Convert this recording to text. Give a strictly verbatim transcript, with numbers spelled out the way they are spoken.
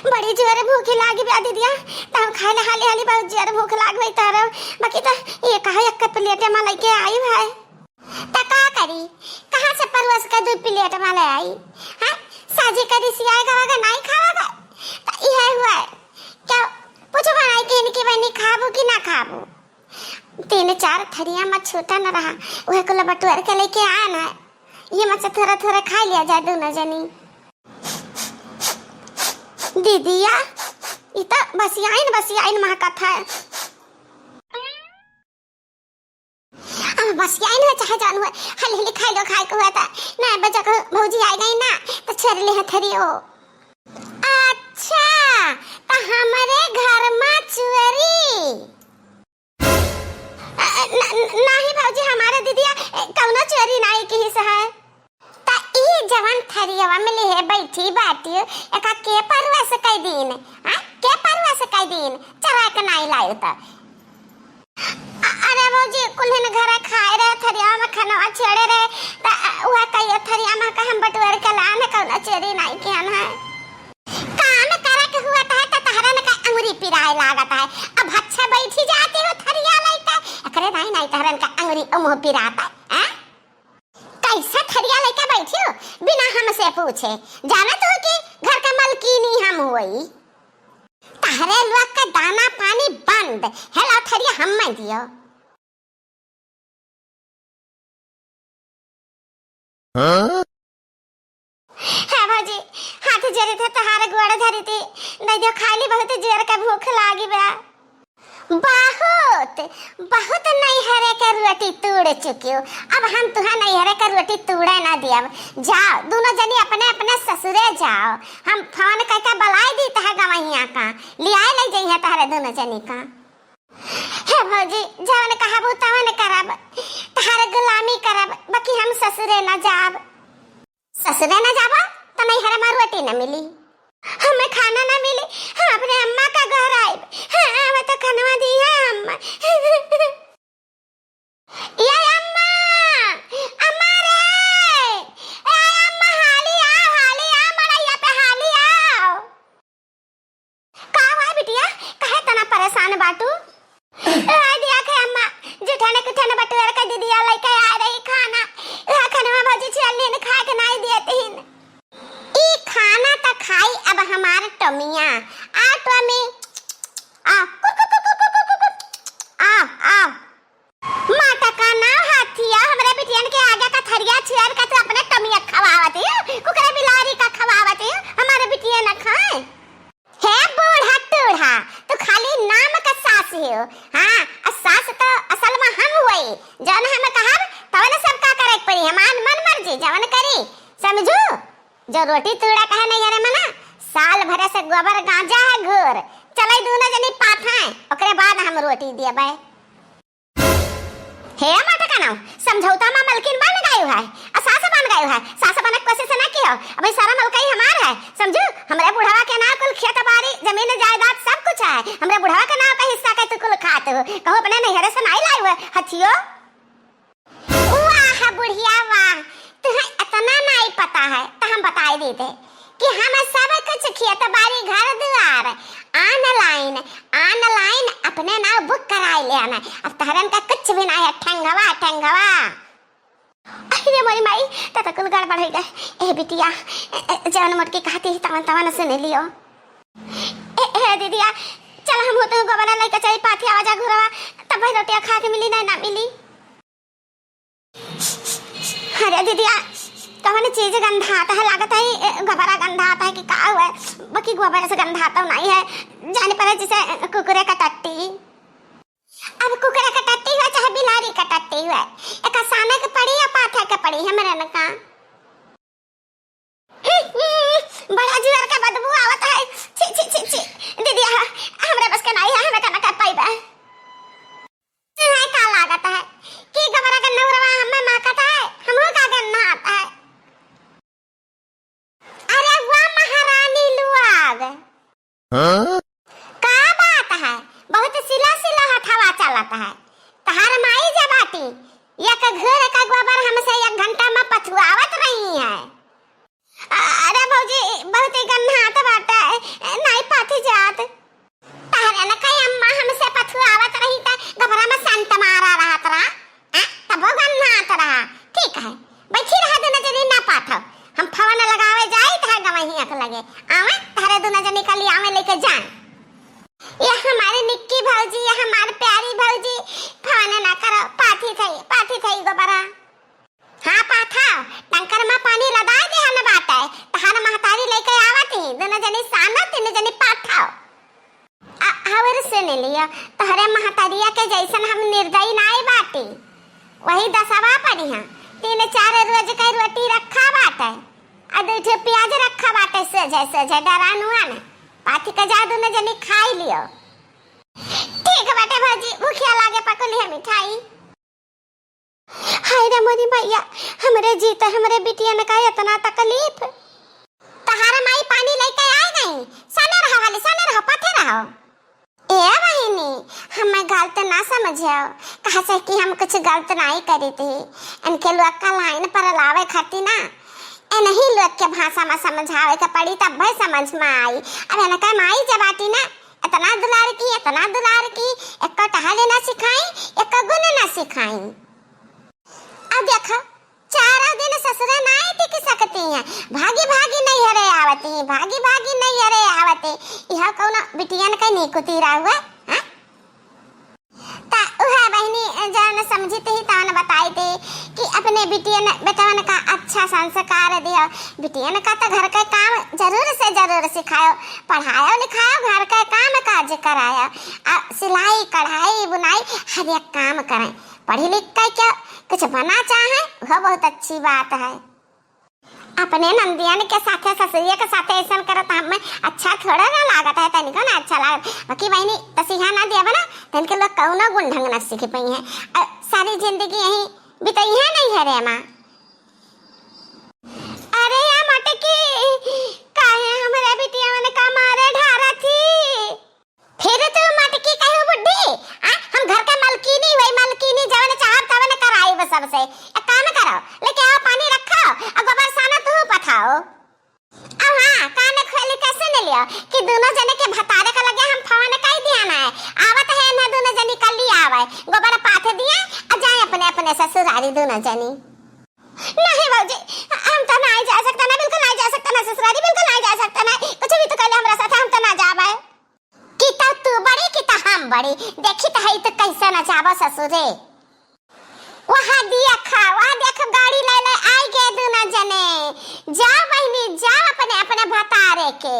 बड़ी जोर भूख लागी बा दीदिया, तउ खाए ले हाली हाली, बहुत जोर भूख लाग गई तारो। बाकी तो ये कहा एक प्लेट में लेके आई भाई। त का करी, कहाँ से परोस के दू प्लेट में ले आई? हाँ, साझी करी सियाए गवा के नहीं खावा गए। त यह हुआ है, क्या पूछो बनाई कि इनकी बहनी खाबू कि ना खाबू? तीन चार थरिया में छूटा न रहा, वह कुल बटुअर के लेके आया ना। ये में से थोड़ा थोड़ा खा लिया जाए दोनों जनी। दीदिया, ई त बसियाइन बसियाइन महकत है। अब बसियाइन है चाहे जान हुए, हली हली खाई लो, खाए के हुआ था। ना बजा को भौजी आ गई ना, तो छेड़ ले हथरियो। अच्छा, तो हमारे घर में चोरी? अ, न-, न-, नाही भौजी, हमारे दीदिया, ए, कौनो चोरी नाही किहिस है। त ई जवन थरियवा में लिहे बैठी बाटी, एका के परवस कई दिन? आ, के परवस कई दिन? चरा के नाही लाइल त। अ-, अरे भौजी, कुल्हिन घरे खाए रहे, थरियवा में खनवा छेड़े रहे, त, अ, उहे कहियो थरिया में का हम बटुअर के लान, कौनो चोरी नाही किहन है। काम करे के हुआ त है त तहरन का अंगुरी पिराए लागत है। अब अच्छा बैठी जाती हो थरिया लइके, एकरे नाही नाही तहरन का अंगुरी मुँह पिरात है, हैं? कैसा थरिया लइके बैठी हो बिना हमसे पूछे? जानत हो कि घर का मलकिनी हम होई। तहरे लोग का दाना पानी बंद, हेला थरिया हम्मे दियो। हाँ? हे भौजी, हाथ जोड़ी थे, तोहार गोड़ धरी थी, दे दियो खाली, बहुत जोर के भूख लागी बा। बहुत, बहुत नैहरे के रोटी तूड़ चुकी हो, अब हम तुहे नैहरे के रोटी तूड़े ना दियब। जाओ, दोनों जनी अपने अपने ससुरे जाओ, हम फोन करके बुलाई दी तहे गवैया का, लियाए ले जइहे तहरे दोनों जनी का। हे भौजी, जवन कहबू तवन करब, तहार गुलामी करब, बाकी हम ससुरे न जाब। ससुरे न जाबो, त नैहर में रोटी न मिली, हमें खाना न मिली, हम अपने अम्मा का घर आइब। हाँ, अब तो खनवा दी है अम्मा। ये अम्मा, अम्मा रे, ए अम्मा, हाली आओ, हाली आओ, मड़ैया पे हाली आओ। का हुआ बिटिया, काहे तना परेशान बाटू? ए दिया के अम्मा, जेठाने कुठाने बटुअर के दीदिया लइके आ रही खाना, ए खनवा भौजी छियलिन खाए के नाही दिए तीन। ई खाना त खाई अब हमार टमिया। आ टमी, आ, कुर, कुर, कुर, आ, आ। माता का नाम हथिया, हमरे बिटियन के आगे का थरिया छेड़ के तू अपने टमिया खवावत है, कुकरे बिलारी का खवावत है, हमारे बिटिया न खाए। हे बूढ़ा टूढ़ा, तू खाली नाम का सास हो। हाँ, आ सास तो असल में हम हुई, जौन हम कहब तवन सब का करे के पड़ी, हमार मन मर्जी जवन करी, समझू? जो रोटी तूड़ा कहे नहीं अरे मना, साल भरे से गोबर गांजा है घोर, चले दोनों जनी पाथाए, ओकरे बाद हम रोटी देबे। हे माता का नाम, समझौता में मलकिन बन गयो है, आ सास बन गयो है, सास बने के कोशिश ना कियो। अबे सारा मलकई हमार है, समझू? हमरे बुढ़वा के नाम कुल खेत बाड़ी, जमीन जायदाद सब कुछ है, हमरे बुढ़वा के नाम का हिस्सा के तू कुल खात हो, कहूँ अपने नैहरे से नाई लाई हुए हथियो। वाह बुढ़िया वाह, तुम्हें इतना नाई पता है, तो हम बताई देते। कि हम सब कुछ खेत बाड़ी घर दुआर online, online अपने नाव book कराए ले आना। अब तहरन का कुछ भी ना है, ठंगवा, ठंगवा। अरे मोरी माई, त त कुल गड़बड़ हो गए। ए बिटिया, ए, ए, जवन मोटकी कहती है, तवन, तवन सुन लियो। ए, ए दीदिया, चल हम होते हैं गोबरा लेके चली पाथी आवाजा घुरवा, तब भाई रोटिया खा के मिली, नहीं ना मिली। अरे दीदिया, कौन चीज गंधात है? लागत है, ए, गोबरा गंधात है कि का हुआ? बाकी गोबर से गंधात तो नहीं है, जाने पर जैसे कुकुरे का टट्टी। अब कुकुरे का टट्टी हुआ चाहे बिलारी का टट्टी हुआ, एक साने के पड़ी या पाथे के पड़ी, हमरे न का। बड़ा जुआर का बदबू आवत है। छी, छी, छी, छी। दीदिया, हमरा बस के नाई है, हमें का ना कर पाइबे। तुम्हें का लागत है कि गबरा के नौरवा हमें माकत है, हमहू का गन्ना आता है। अरे वाह महारानी लुआग। हाँ? का बात है, बहुत सिला सिला हथवा चलत है। तहार माई जे बाटी, एक घर का गोबर हमसे एक घंटा में पथुआवत रही है। अरे भौजी, बहुत ही गन्हात बाटे, नाई लगे। आवे, तहरे दुनो जनी का लियावे लेके जाए। ये हमारे निक्की भौजी, ये हमारे प्यारी भौजी, फोन ना करो, पाथी थई, पाथी थई गोबरा। हाँ पाथाओ, टंकर मा पानी लदाय देहन बाटे, तहार महतारी लेके आवत ही, दुनो जनी सानो, तीन जनी पाथाओ। आ, और सुन लियो, तोहरे महतरिया के जैसन हम निर्दयी नाई बाटी, वही दसवा पड़िहा। तीन चार रोज के रोटी रखा बाटे, आ दू ठे प्याज रखा बाटे, सोझे सोझे डरानुआ में पाथी के जा दुनो जनी खाई लियो। ठीक बाटे भौजी, भूखिया लागे पकली है मिठाई। हाय रे मोरी मैया, हमरे जीते हमरे बिटियन का इतना तकलीफ। तहार माई पानी लेके आ गई, सने रहो हाली, सने रहो, पथे रहो। ए बहिनी, हमें गलत ना समझो, कहा से कि हम कुछ गलत नहीं करी थी। इनके लोग का लाइन पर लावे खाती ना, इन्हीं लोग के भाषा में समझावे के पड़ी, तब भाई समझ में आई। अब इनका माई जब आती ना, इतना दुलार की, इतना दुलार की, एक टहल ना सिखाई, एक गुण ना सिखाई। अब देखो, चारों दिन ससुरे नाई टिक सकती हैं, भागी भागी नैहरे आवती हैं, भागी भागी नैहरे आवती। यह कौनो बिटियन के नीकुती रहुआ, हाँ? ता उहे बहिनी जौन समझित ही तौन बताई थी कि अपने बिटियन बेटवन का अच्छा संस्कार दियो। बिटियन का तो घर के काम जरूर से जरूर सिखायो, पढ़ायो लिखायो, घर के काम काज करायो, आ सिलाई कढ़ाई बुनाई हर एक काम करें। पढ़ी लिख के क्या कुछ बना चाहे, वह बहुत अच्छी बात है। अपने नंदियन के साथे, ससुरिया के साथे ऐसन करत हमें अच्छा थोड़ा ना लागत है, तनिको ना अच्छा लागत। बाकी बहिनी, तसिहा ना देब ना, तनिके लोग कौनो गुण ढंग ना सीख पई हैं। अ, सारी जिंदगी यहीं बितई है नैहरे मा। अरे या मटकी, काहे हमरे बिटिया मन का मारे ढारा थी? फिर तू मटकी कहू बुढ़ी, आ? हम घर के मलकिनी हुई, मलकिनी जवन चाहब तवन कराइब सबसे। एक काम करो, लेके आओ पानी रखो, और गोबर सानो तू पथाओ। अब हाँ, कान खोली के सुन लियो कि दुनो जने के भतारे के लगे हम फोन कई दिया ना है। आवत है ना दुनो जनी कल ही आवे, गोबर पाथ दिया, और जाए अपने अपने ससुरारी दुनो जनी। नहीं भौजी, हम तो नहीं जा सकता ना, बिल्कुल नहीं जा सकता ना ससुरारी, बिल्कुल नहीं जा सकता ना। कुछ भी तो कहले हमरा साथ, हम तो ना जाबे। कि तो तू बड़ी, कि तो हम बड़ी, देखी तो है तो कैसे न जाबो ससुरे। वहाँ देखा, वहाँ देख गाड़ी ले ले आई गए दुनो जने। जाओ बहिनी, जाओ अपने, अपने भतारे के।